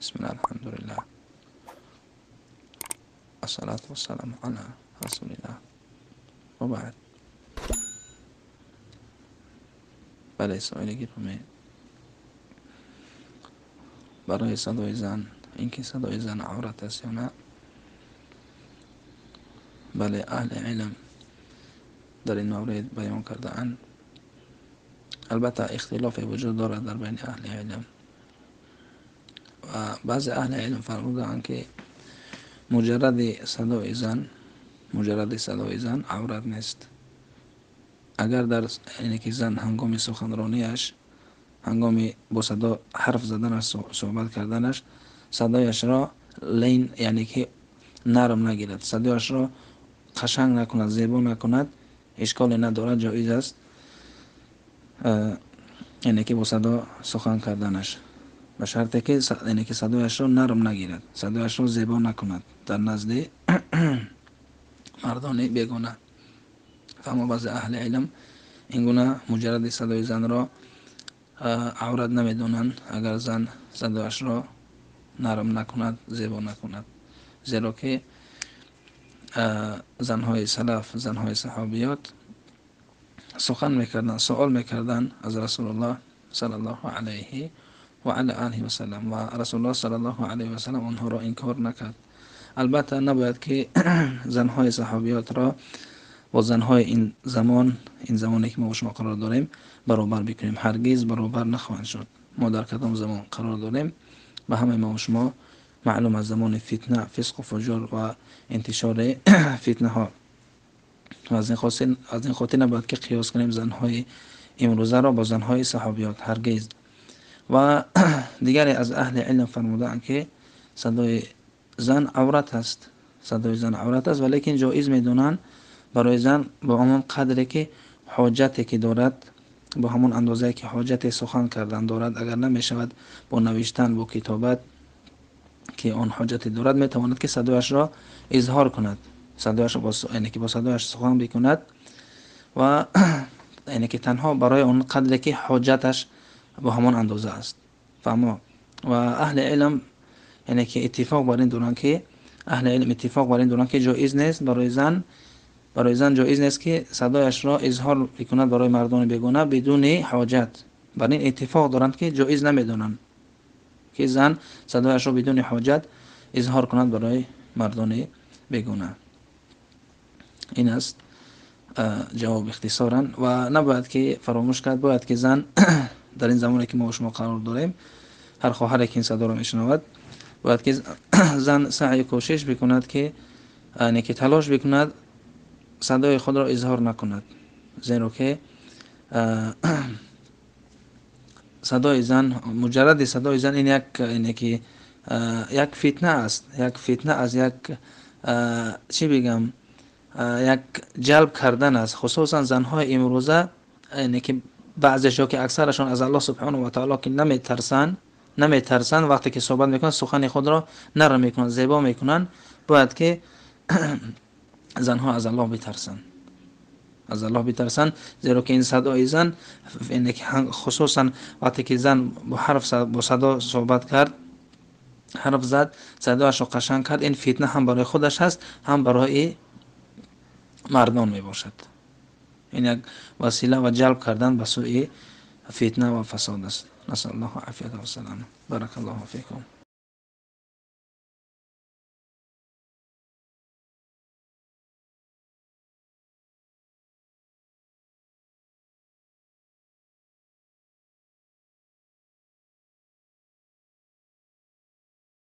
Бисмиллаҳ, алҳамдулиллаҳ, ассалату вассаламу ала расулиллаҳ ва баъд. Бале, соили гиромӣ, барои садои зан, ин ки садои зан аврат аст ё на, бале, аҳли илм дар ин маврид баён кардаанд. Албатта, ихтилофе вуҷуд дорад дар байни аҳли илм ва баъзе аҳли илм фармудаанд, ки муҷарради садои зан аврат нест, агар дар яъне ки зан ҳангоми суханронияш, ҳангоми бо садо ҳарф заданаш, суҳбат карданаш садояшро лейн, яъне ки нарм нагирад, садояшро қашанг накунад, зебо накунад, ишколе надорад, ҷоиз аст, яъне ки бо садо сухан карданаш, ба шарте ки яъне ки садояшро нарм нагирад, садояшро зебо накунад дар назди мардони бегона. Аммо баъзе аҳли илм ин гуна муҷарради садои занро аврат намедонанд, агар зан садояшро нарм накунад, зебо накунад, зеро ки занҳои салаф, занҳои саҳобиёт сухан мекарданд, суол мекарданд аз Расулуллоҳ саллаллоҳу алайҳи ва ала алиҳи васалам ва Расулуллоҳ саллаллоҳу алайҳи васалам онҳоро инкор накард. Албатта, набояд ки занҳои саҳобиётро бо занҳои ин замон, ин замоне ки мо бо шумо қарор дорем, баробар бикунем. Ҳаргиз баробар нахоҳанд шуд. Мо дар кадом замон қарор дорем, ба ҳамаи мо шумо маълум аст: замони фитна, фисқу фуҷур ва интишори фитнаҳо. Ва аз ин хотир набояд ки қиёс кунем занҳои имрӯзаро бо занҳои саҳобиёт, ҳаргиз. Ва дигаре аз аҳли илм фармудаанд, ки садои зан аврат аст, садои зан аврат аст, валекин ҷоиз медонанд барои зан бо ҳамон қадре ки ҳоҷате ки дорад, бо ҳамон андозае ки ҳоҷате сухан кардан дорад. Агар намешавад бо навиштан, бо китобат, ки он ҳоҷате дорад, метавонад ки садояшро изҳор кунад, садояшро, яъне ки бо садояш сухан бикунад ва яъне ки танҳо барои он қадре ки ҳоҷаташ бо ҳамон андоза аст. Фаҳмо? Ва аҳли илм яъне ки иттифоқ бар ин доранд ки аҳли илм иттифоқ бар ин доранд, ки ҷоиз нест барои зан, барои зан ҷоиз нест, ки садояшро изҳор бикунад барои мардони бегона бидуни ҳоҷат. Бар ин иттифоқ доранд, ки ҷоиз намедонанд, ки зан садояшро бидуни ҳоҷат изҳор кунад барои мардони бегона. Ин аст ҷавоб ихтисоран. Ва набояд ки фаромӯш кард, бояд ки зан дар ин замоне ки мо шумо қарор дорем, ҳар хоҳаре ки ин садоро мешунавад, бояд ки зан саъю кӯшиш бикунад, ки яъне ки талош бикунад, садои худро изҳор накунад, зеро ки садои зан, муҷарради садои зан ин як яъне ки як фитна аст, як фитна аз як, чӣ бигам, як ҷалб кардан аст. Хусусан занҳои имрӯза, яъне ки баъзеш ё ки аксарашон аз Аллоҳ субҳанаҳу ва таъоло ки наметарсанд, наметарсанд. Вақте ки суҳбат мекунанд, сухани худро нарм мекунанд, зебо мекунанд. Бояд ки занҳо аз Аллоҳ битарсанд, аз Аллоҳ битарсанд, зеро ки ин садои зан, хусусан вақте ки зан бо ҳарф, бо садо суҳбат кард, ҳарф зад, садояшро қашанг кард, ин фитна ҳам барои худаш ҳаст, ҳам барои мардон мебошад. Ин як васила ва ҷалб кардан ба сӯи фитна ва фасод аст. Насаллоҳу афията вассалам. Баракаллоҳу фикум.